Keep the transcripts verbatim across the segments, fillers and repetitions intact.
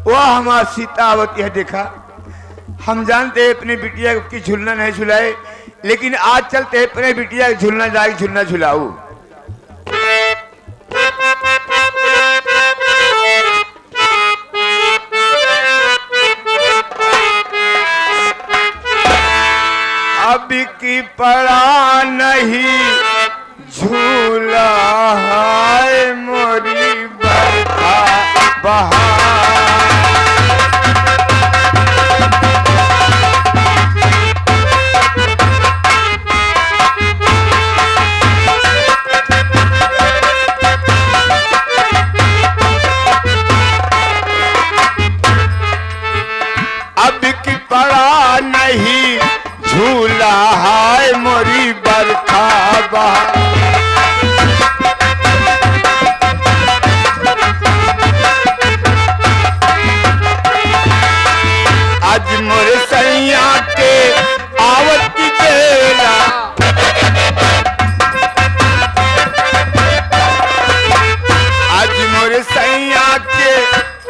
वाह, हमार सीता आवत है, देखा। हम जानते हैं अपने बिटिया की झुलना नहीं झुलाए, लेकिन आज चलते हैं अपने बिटिया की झुलना जाए, झुलना झुलाऊ। अब की पड़ा नहीं झूला, हाय मोरी बरखा बहार। अब की पड़ा नहीं झूला, हाय मोरी बरखा बहार। आज मोरे सैया के आवत की बेला, आज मोरे सैया के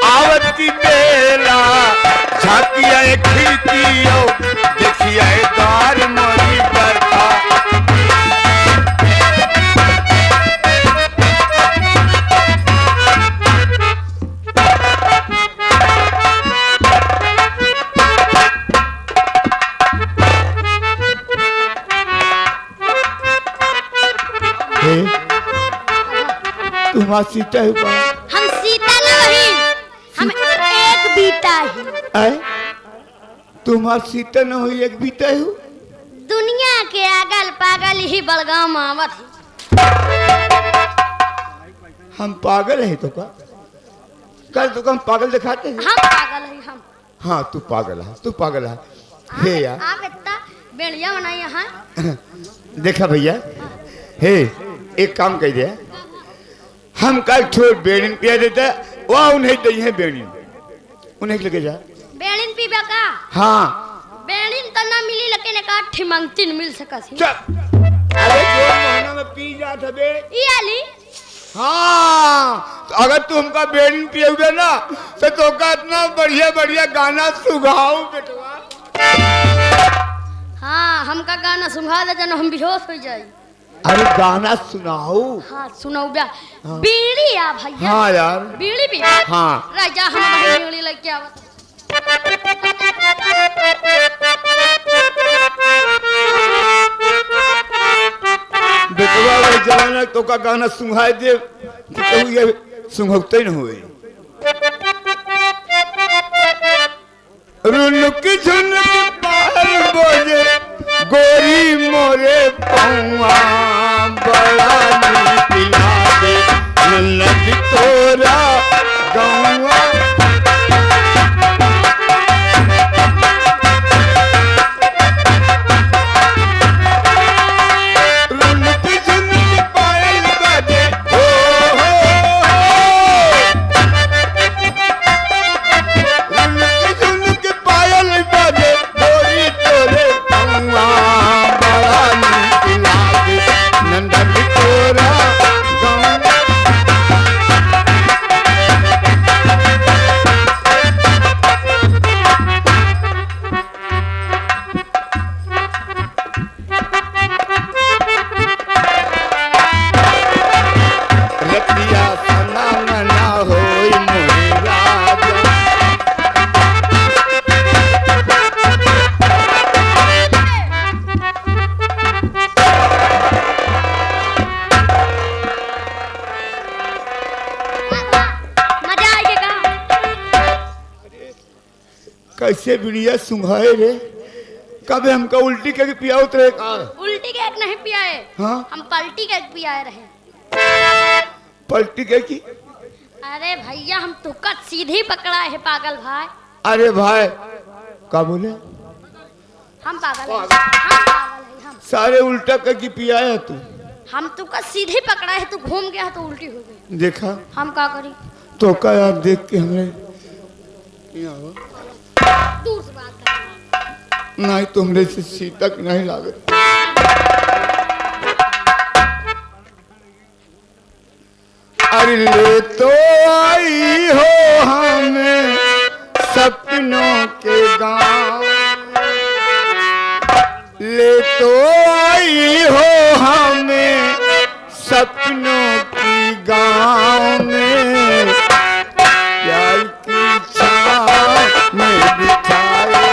आवत की बेला, झाकिया ए खिड़कियो, देखिया ए द्वार मोरी बरखा। हे, तुम्हार सीता है बा? हम सीता न हई, हम एक बीता ही। आय? तुम्हार सीता न होई, एक बीता हो? दुनिया के अगल पागल ही बड़गाम आवत ही। हम पागल है तो का? कल तो हम पागल दिखाते हैं। हम पागल है, हम। हाँ, तू पागल है, तू पागल है। हे यार। आप इतना बेड़िया बनाई यहाँ। देखा भैया, हे, एक काम कर दे, हम कल छोड़ बेड़िन पिया देता, वह उन्हें दे हैं बेड़िन, उन्हें लेके जा। बेड़िन पीबा का? हाँ। बेड़िन तो ना मिली, लेकिन एक आध ठे मंगतिन मिल सकत ही। चल। अरे, जो महीना में पी जात हबे। ई आली। हाँ, तो अगर तू हमका बेड़िन पियउबे ना, तो तोका इतना बढ़िया बढ़िया गाना सुघाऊ बेटवा। हाँ, हमका गाना सुघा दे, जन हम बेहोश हो जाई। अरे गाना सुनाऊ। हाँ, सुनाऊ बे। हाँ। बीड़ी आ भैया। हाँ यार। बीड़ी भी। हाँ। राजा हम भाई बीड़ी लेके आवत। बेटवा, वही जमाना तोका गाना सुंघाए दे, कि कहू ये सुंघौते न होए। रुनुक झुनुक पायल बोले, गोरी मोरे पौआ, बड़ा नीक लागे ननद तोरा गौआ। रुनुक झुनुक पायल बाजे, हो, हो, हो। रुनुक झुनुक पायल बाजे, गोरी तोरे पौआ, बड़ा नीक लागे ननद तोरा गौआ। रतिया सना मना होई मोरे राजा। मजा आइगे का? कैसे बिड़िया सुंघाए रे? कबे हमका उल्टी करके पियावत रहे का? उल्टी के एक नहीं पियाए। हाँ? हम पलटी के एक पियाए रहे। पलटी के की? अरे भैया, हम तुका सीधी पकड़ाए है, पागल भाई। अरे भाई, का बोले? हम पागल है, हम पागल है, हम। सारे उल्टा करके पियाए है तू। हम तुका सीधी पकड़ाए है, तू घूम गया है तो उल्टी हो गई। देखा? हम का करी? तोका यार देख के हमरे यहाँ हो। दूर से बात कर। नहीं तो हमरे से सीतक नहीं लागत। अरे ले तो आई हो हमें ले तो आई हो हमें सपनों की गाँव में, प्यार की छाँव में बिठाए।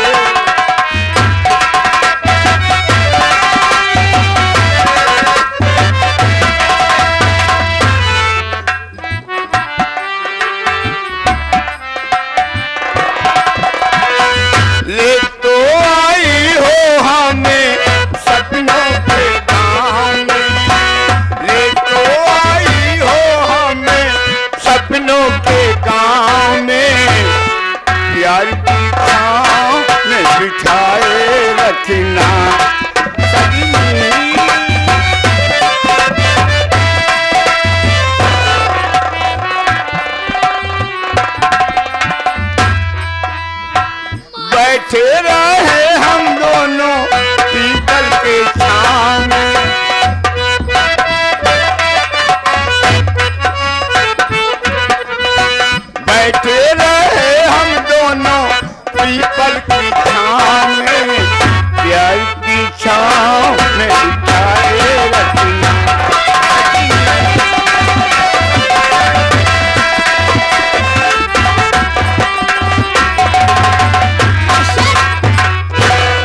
ले तो आई हो हमें सपनों के गाँव में, ले तो आई हो हमें सपनों के गाँव में, प्यार की छाँव में बिठाए रखना सजनी। बैठे रहे हम दोनों पीपल के छाँव में, बैठे रहे हम दोनों पीपल की छाँव में, प्यार की छाँव में बिछाए रखना।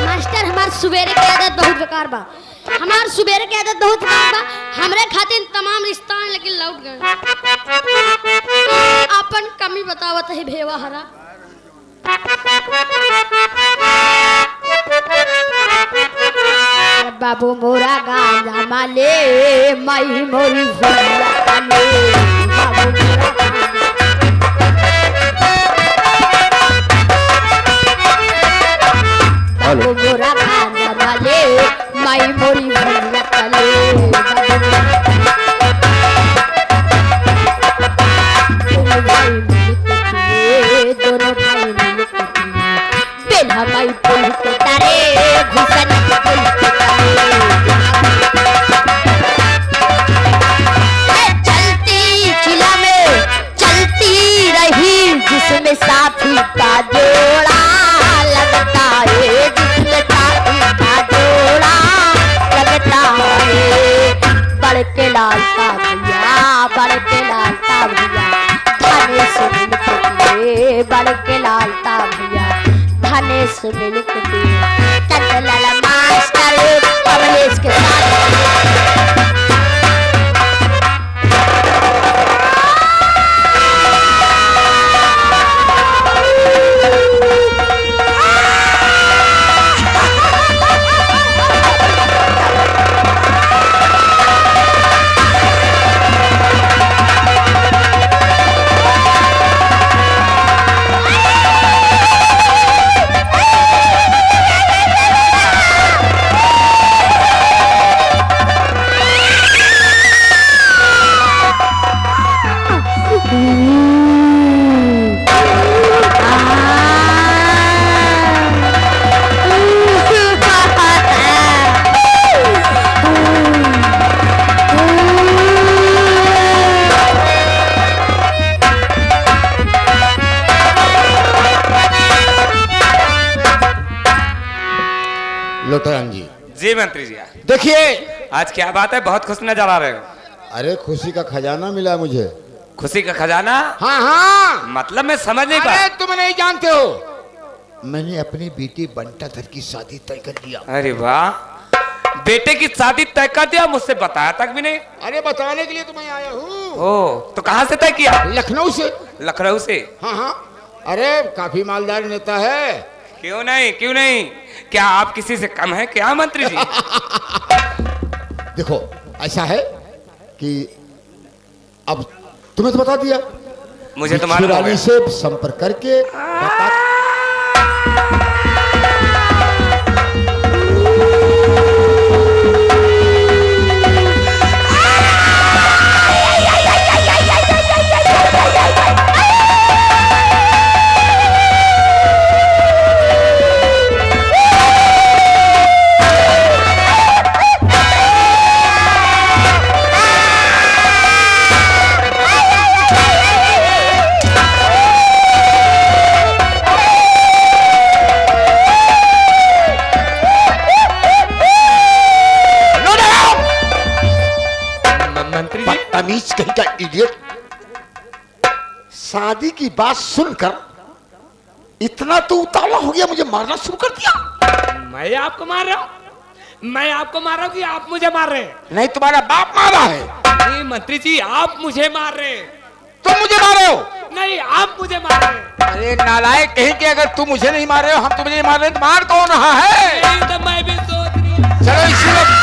मास्टर, हमार सुबेरे के आदत बहुत बेकार बा। हमार सुबेरे के आदत बहुत खराब बा। हमरे खातिर तमाम रिश्ता हैं, लेकिन लौट गए। आपन कमी बतावत है भेवा हरा। बाबू मोरा गांजा माले, माई मोरी भैया माले। बाबू मोरा गांजा, बाबू मोरा गांजा माले, माई मोरी भैया कले। दोनों भाई मिलके पिए, दोनों भाई मिलके पिए। बेल्हा माई पुल के तारे, घुसन पुल के तारे। ए, चलती जिला में चलती रही, जिसमें साथी का जोड़ा लगता है, जिसमें साथी का जोड़ा लगता है। बड़के लाल का भैया, बड़के लाल का भैया, धनेश मिलके पिए, बड़के लाल का भैया, धनेश मिलके पिए। चंदलाल मास्टर कमलेश के साथ। लोटाराम जी। जी मंत्री जी। देखिए। आज क्या बात है, बहुत खुश नजर आ रहे हो। अरे खुशी का खजाना मिला मुझे। खुशी का खजाना? हाँ, हाँ। मतलब मैं समझ नहीं पाया। अरे तुम नहीं जानते हो, मैंने अपनी बेटी बंटाधर की शादी तय कर लिया। अरे वाह, बेटे की शादी तय कर दिया, मुझसे बताया तक भी नहीं। अरे बताने के लिए तो मैं आया हूँ। ओ, तो कहाँ से तय किया? लखनऊ से। लखनऊ से? हाँ, हाँ। अरे काफी मालदार नेता है। क्यों नहीं, क्यों नहीं? क्या आप किसी से कम हैं क्या मंत्री जी? देखो, ऐसा है कि अब तुम्हें तो बता दिया, मुझे तो मालूम हो गया। से संपर्क करके बता। कहीं का idiot। शादी की बात सुनकर इतना तू उतावला हो गया, मुझे मारना शुरू कर दिया। मैं आपको मार रहा हूँ? मैं आपको मार रहा हूँ कि आप मुझे मार रहे हैं? नहीं, तुम्हारा बाप मारा है। नहीं मंत्री जी, आप मुझे मार रहे हैं। तुम मुझे मारो। नहीं, आप मुझे मार रहे हैं। अरे नालायक कहीं के, अगर तुम मुझे नहीं मार रहे हो, हम तुम्हें नहीं मार रहे, तो मार कौन रहा है? यही तो मैं भी सोच रही हूँ। चलो इसी वक्त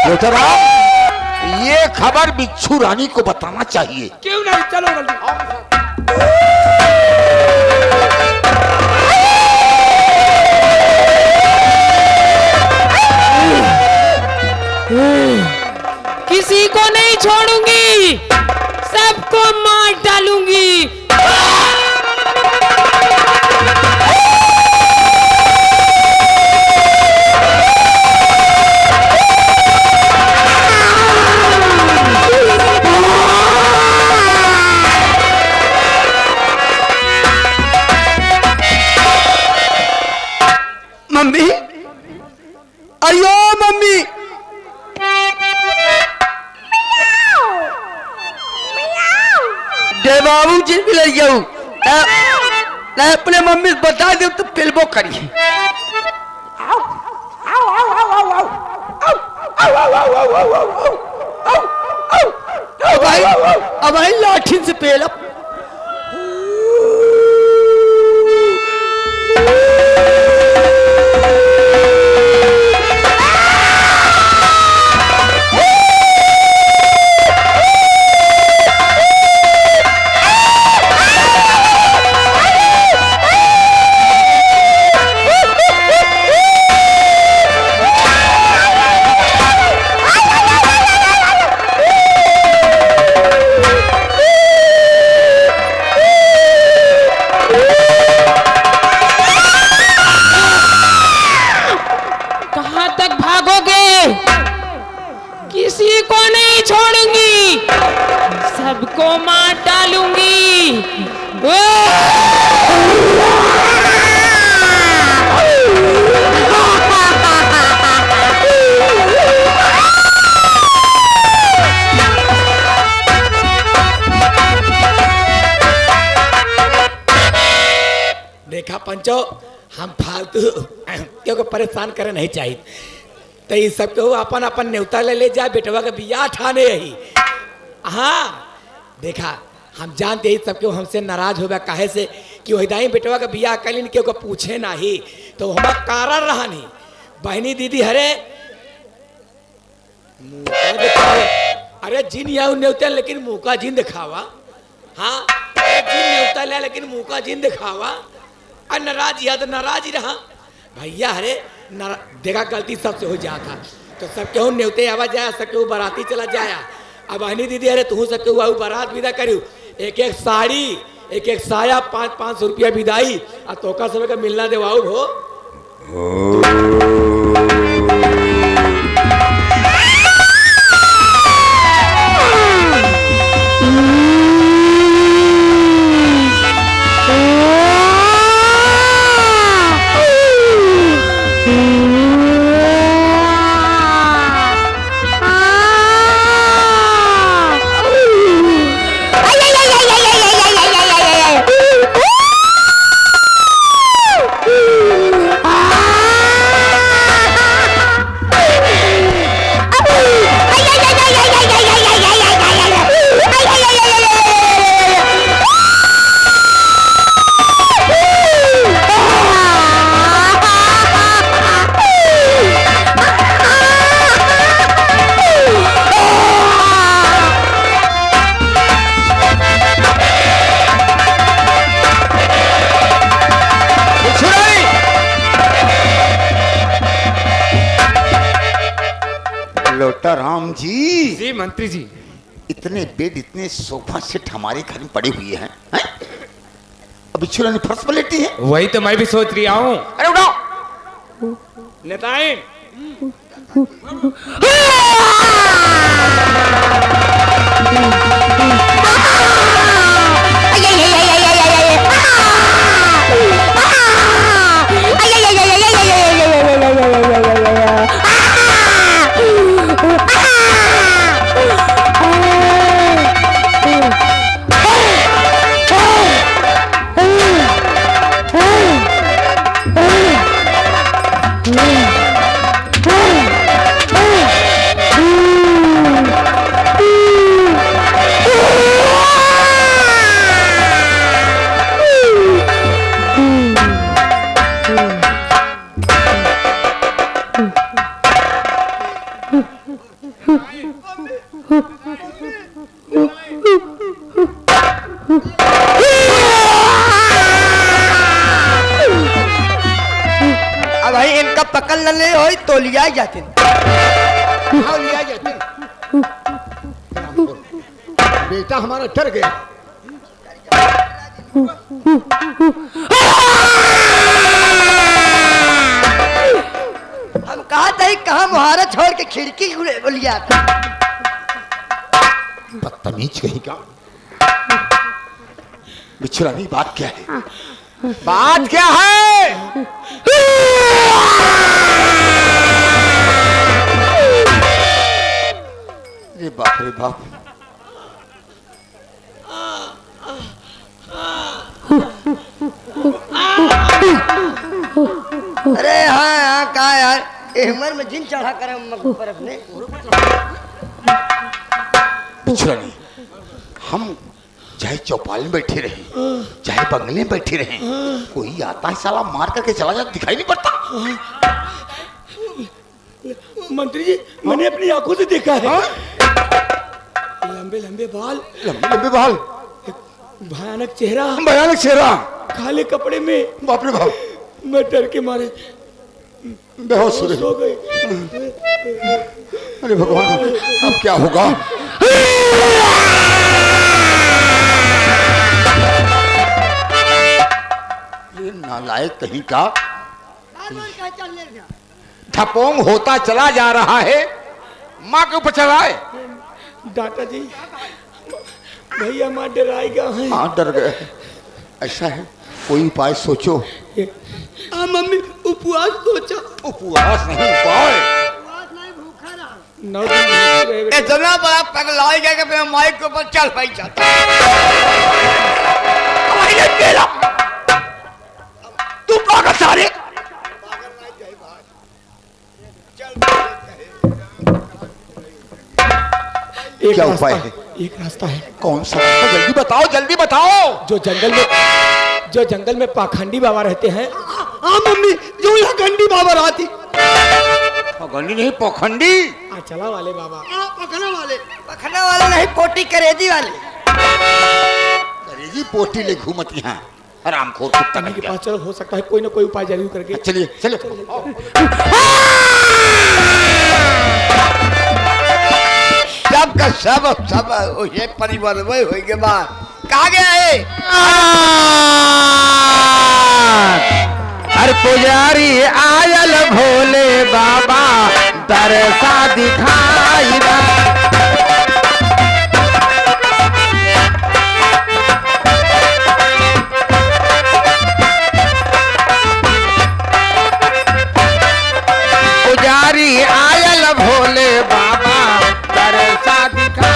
बेटा राम, ये खबर बिच्छू रानी को बताना चाहिए। क्यों नहीं? चलो जल्दी। किसी को नहीं छोड़ूंगी, सबको मार डालूंगी। मम्मी, अयो मम्मी, दे बाबू जी भी ले जाऊ। ना, ना अपने मम्मी से बता दे तो पेलबो करी। अब आई, अब आई लाठिन से पेलब। कहाँ तक भागोगे? किसी को नहीं छोड़ूंगी, सबको मार डालूंगी। देखा पंचो, हम फालतू केहू के परेशान करे नहीं चाहित। तो ई सब केहू अपन अपन नेवता ले ले जाए, बेटवा के बियाह ठाने यही। हाँ, देखा, हम जानते ही सब केहू हमसे नाराज होबे, काहे से कि वही दाई बेटवा के बियाह कर लिन, केहू के पूछे नाही, तो हमार कारण रहन ही। बहनी दीदी हरे, मुँह का दिखावा। अरे जिन आऊ नेवते लेकिन मुँह का जिन दिखावा। हाँ, अरे जिन नेवता ले लेकिन मुँह का जिन दिखावा। अरे नाराज या तो नाराज ही रहा भैया। अरे नारा-, देखा गलती सबसे हो जाता, तो सब केहू नेवते आवा जाया, सब केहू बाराती चला जाया। अब बहनी दीदी, अरे तू सब केहू आऊ बारात विदा करू, एक एक साड़ी, एक एक साया, पाँच पाँच सौ रुपया विदाई, आ तोका सब के मिलना देवाऊ हो। लोटा राम जी। जी मंत्री जी। इतने बेड, इतने सोफा सेट हमारे घर में पड़े हुए हैं, हैं? अब बिच्छू रानी फर्श पर लेटी है। वही तो मैं भी सोच रहा हूँ। अरे उठाओ। नेताइन। जाते हैं। हाँ, लिया जाते हैं। बेटा हमारा डर गया। हम कहा था, कहाँ मुहारा छोड़ के खिड़की खुले बोलिया। बदतमीज कहीं का। बिच्छू रानी, बात क्या है? बात क्या है? अरे बाप रे बाप। अरे हाँ, हाँ, का यार, ए उम्र में जिन चढ़ा करे अम्मा के ऊपर अपने। बिच्छू रानी, हम चाहे चौपाल में बैठे रहे, चाहे बंगले में बैठे रहे, कोई आता है साला मार करके चला जाता, दिखाई नहीं पड़ता। मंत्री जी, मैंने अपनी आंखों से देखा है। हाँ? लंबे लंबे बाल, लंबे लंबे बाल, एक भयानक चेहरा, भयानक चेहरा, काले कपड़े में। बाप रे बाप। मैं डर के मारे बेहोश हो गई। अरे भगवान, अब क्या होगा? ये नालायक कहीं का। ढपोंग होता चला जा रहा है, माँ के ऊपर चढ़ाए। दादाजी, भैया माँ डराई गया है। हाँ, डर गए। ऐसा है, कोई उपाय सोचो। हाँ मम्मी, उपवास सोचा। उपवास नहीं, उपाय। उपवास नहीं, भूखा रहा। नौ दिन भूखे रहे बेटा। इतना बड़ा पगलाई गया कि अपने माई के ऊपर चढ़ पाई जाता। अब आइए तेरा। तू पागल सारे। एक क्या रास्ता उपाय है? एक रास्ता है। कौन सा रास्ता? जल्दी बताओ, जल्दी बताओ। जो जंगल में, जो जंगल में पाखंडी बाबा रहते हैं। हाँ मम्मी, जो यहाँ गंडी बाबा रहती। पाखंडी नहीं, पाखंडी। हाँ, चला वाले बाबा। हाँ, पखना वाले। पखना वाले नहीं, पोटी करेजी वाले। करेजी पोटी ले घूमत यहाँ। हरामखोर कुत्ता कहीं के पास चलो, हो सकता है कोई ना कोई उपाय जरूर करके। चलिए, चलिए। सब का सब, सब ये परिवार वही होइगे बा। कहाँ गया है? अरे पुजारी आयल भोले बाबा, दरसा दिखाई दा। पुजारी आयल भोले बाबा, दरसा दिखाई।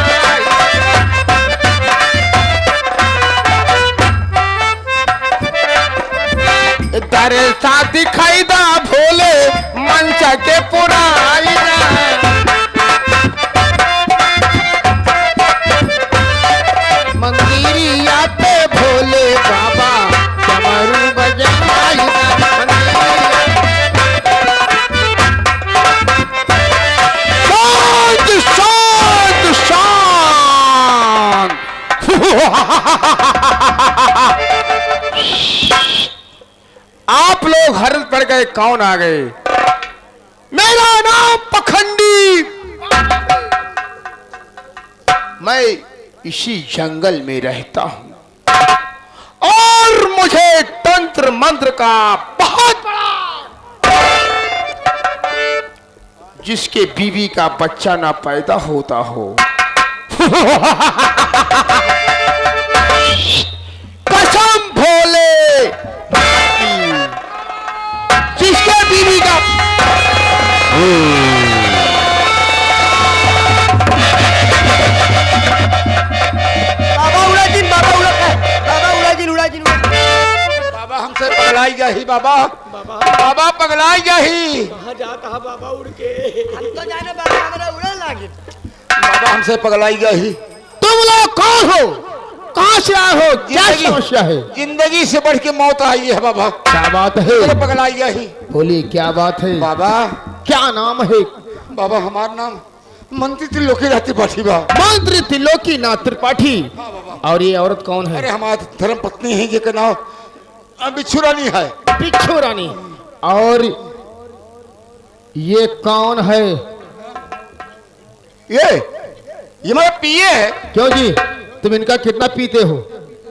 दरसा दिखाई दा भोले, मनसा के पुराई दा। मंदिरिया पे भोले बाबा, डमरू बजाई दा। शांत, शांत, शांत। आप लोग हरन पड़ गए, कौन आ गए? मेरा नाम पखंडी। मैं इसी जंगल में रहता हूँ और मुझे तंत्र मंत्र का बहुत बड़ा, जिसके बीवी का बच्चा ना पैदा होता हो। कसम भोले की, जिसके बीवी का। बाबा उड़ा जिन, बाबा उड़ा, बाबा उड़ा जिन, उड़ा जिन, उड़ा जिन। बाबा हमसे पगलाई गया ही बाबा। बाबा। बाबा पगलाई गया ही। कहाँ जाता है बाबा उड़ के? हम तो जाने बाबा, हमारा उड़े लागे। बाबा हमसे पगलाई गया ही। तुम लोग कौन हो? कहाँ से आए हो? क्या जिंदगी, समस्या है? जिंदगी से बढ़ के मौत आई है बाबा। क्या बात है? इधर पगलाई गया ही। बोलिए, क्या बात है? बाबा। क्या नाम है? बाबा, हमारा नाम मंत्री त्रिलोकीनाथ त्रिपाठी बा। मंत्री त्रिलोकीनाथ त्रिपाठी। हाँ, बाबा। और ये औरत कौन है? अरे, हमारी धर्म पत्नी है, जेकर नाम, अ, बिच्छू रानी है। बिच्छू रानी। और ये कौन है? ये, ये मेरा पीए है। क्यों जी, तुम इनका कितना पीते हो?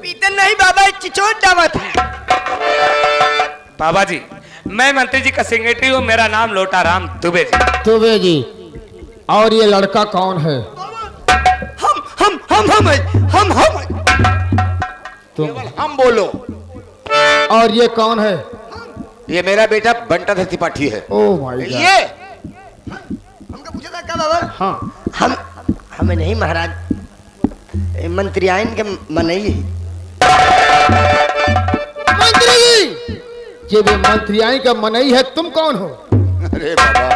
पीते नहीं बाबा, ये चिचोट डावत है। बाबा जी, मैं मंत्री जी का सेक्रेटरी हूँ, मेरा नाम लोटाराम दुबे जी। दुबे जी, और ये लड़का कौन है? हम, हम, हम, हम हैं, हम, हम हैं। तुम। केवल हम बोलो। और ये कौन है? ये मेरा बेटा बंटा त्रिपाठी है। Oh my God। ये हमका पूछा था का बाबा? हाँ। हम, हमें नहीं महाराज, ए, मंत्रियाइन के मनई है। मंत्री जी, ये भी मंत्रियाइन का मनई है, तुम कौन हो? अरे बाबा,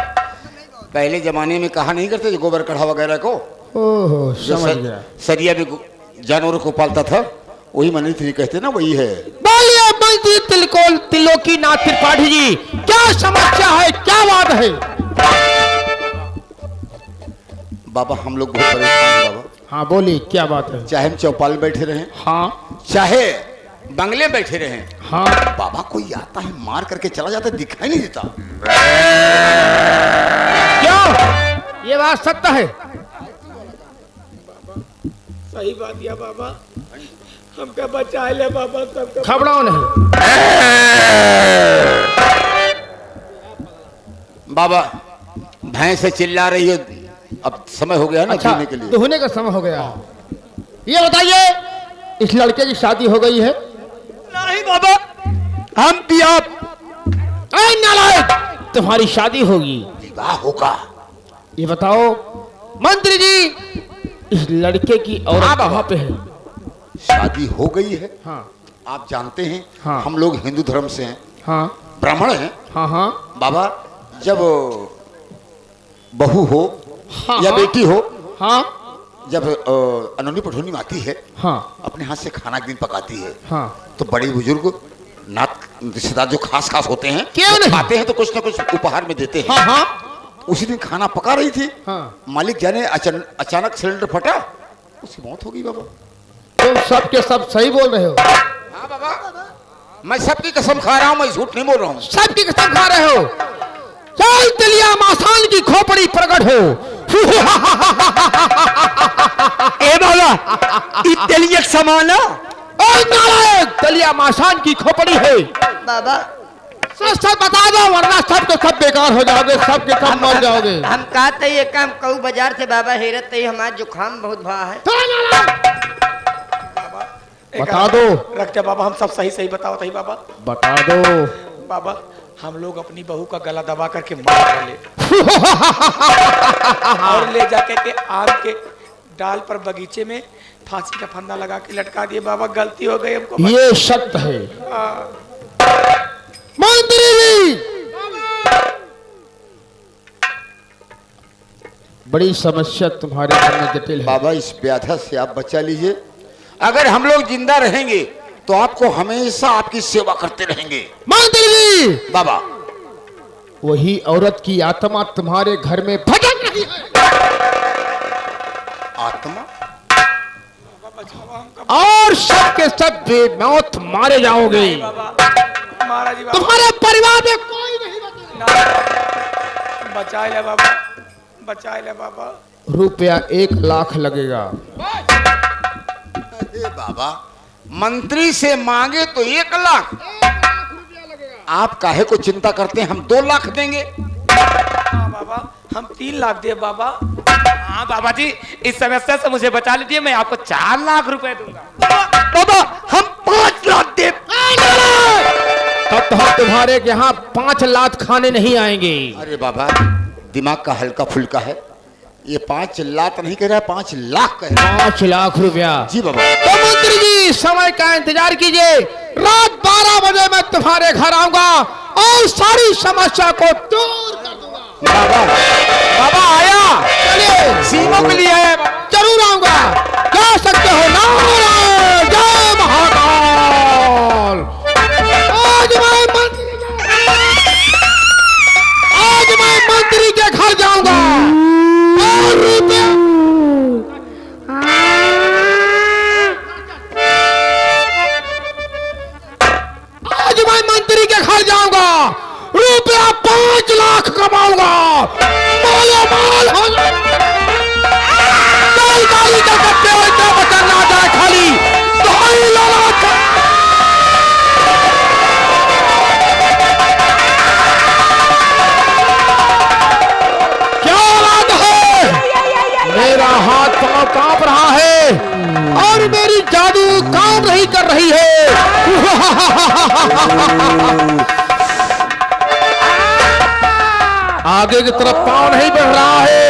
पहले जमाने में कहा नहीं करते जो गोबर कढ़ा वगैरह को, ओहो, जो समझ सर-, गया। सरिया में गो-, जानवरों को पालता था, वही मनई थी कहते ना, वही है। बोलिए मंत्री तिलकोल त्रिलोकीनाथ त्रिपाठी जी, क्या समस्या है, क्या बात है? बाबा, हम लोग बहुत परेशान हैं बाबा। हाँ, बोलिए, क्या बात है? चाहे हम चौपाल में बैठे रहें, हाँ। चाहे बंगले में बैठे रहें, हाँ। बाबा, कोई आता है, मार करके चला जाता है, दिखाई नहीं देता। क्यों? ये बात सत्य है। सही बात या बाबा, हमका बचाए ले बाबा, सबका घबराओ नहीं। बाबा, भैंस से चिल्ला रही है, अब समय हो गया ना अच्छा, दुहने के लिए। दुहने का समय हो गया। ये बताइए, इस लड़के की शादी हो गई है? नहीं बाबा, हम भी आप। ऐ नालायक, तुम्हारी शादी होगी। विवाह होगा। ये बताओ मंत्री जी, इस लड़के की औरत हाँ बाबा। कहाँ पे है? शादी हो गई है। हाँ। आप जानते हैं, हाँ। हम लोग हिंदू धर्म से हैं, हाँ। ब्राह्मण हैं। हाँ, हाँ। बाबा, जब बहू हो हाँ, या हाँ। बेटी हो, हाँ। जब, अ, अनोनी पठोनी में आती है, हाँ। अपने हाथ से खाना एक दिन पकाती है, हाँ। तो बड़े बुजुर्ग, नात रिश्तेदार जो खास खास होते हैं, क्यों वो नहीं? खाते हैं तो कुछ ना कुछ उपहार में देते हैं। हाँ, हाँ। उसी दिन खाना पका रही थी, हाँ। मालिक जाने अचन-, अचानक सिलेंडर फटा, उसकी मौत हो गई बाबा। तुम सब के सब सही बोल रहे हो। हाँ बाबा, मैं सबकी कसम खा रहा हूँ, मैं झूठ नहीं बोल रहा हूँ। सबकी कसम खा रहे हो। चल तेलिया मासान की खोपड़ी प्रकट हो। ए बाबा, ई तेलिया के समान है। ओ नालायक, तेलिया मासान की खोपड़ी है। बाबा, सच सच बता दो, वरना सब के सब बेकार हो जाओगे, सब के सब हम, मर हम, जाओगे। हम कहते ही एक काम कहू, बाजार से बाबा हेरत ही हमार जुकाम बहुत भा है। चलो नालायक। बाबा, एक बता दो। रख जा बाबा, हम सब सही सही बतावत ही बाबा। बता दो। बाबा, हम लोग अपनी बहू का गला दबा करके मार डाले और ले जाके के आम के डाल पर बगीचे में फांसी का फंदा लगा के लटका दिए बाबा, गलती हो गई हमको। ये सत्य है। हाँ। मंत्री जी, बड़ी समस्या तुम्हारे घर में जटिल है। बाबा, इस व्याधा से आप बचा लीजिए। अगर हम लोग जिंदा रहेंगे तो आपको हमेशा आपकी सेवा करते रहेंगे। मंत्री जी! बाबा। वही औरत की आत्मा तुम्हारे घर में भटक रही है। आत्मा? और सब के सब बेमौत मारे जाओगे। बाबा, महाराज जी बाबा। तुम्हारे परिवार में कोई नहीं बचेगा। ना, बचा ले बाबा, बचा ले बाबा। रुपया एक लाख लगेगा। अरे बाबा, मंत्री से मांगे तो एक लाख। एक लाख रुपया लगेगा। आप काहे को चिंता करते हैं, हम दो लाख देंगे। हाँ बाबा, हम तीन लाख दे बाबा। हाँ बाबा जी, इस समस्या से मुझे बचा लीजिए, मैं आपको चार लाख रुपए दूंगा। बाबा, बाबा, हम पाँच लाख दे। तब तो हम तुम्हारे यहाँ पाँच लाख खाने नहीं आएंगे। अरे बाबा, दिमाग का हल्का फुल्का है। ये पाँच लात नहीं कह रहा है, पाँच लाख कह रहा है। पाँच लाख रुपया। जी बाबा। तो मंत्री जी, समय का इंतजार कीजिए, रात बारह बजे मैं तुम्हारे घर आऊंगा और सारी समस्या को दूर कर दूंगा। बाबा, बाबा आया। चलिए। सीमो के लिए आया बाबा। जरूर आऊंगा। जा सकते हो। नारायण, जय महाकाल। आज मैं मंत्री आज मैं मंत्री के घर जाऊंगा और रुपया, आज मैं मंत्री के घर जाऊंगा, रुपया पाँच लाख कमाऊंगा। कर रही है। आगे की तरफ पाँव नहीं बढ़ रहा है।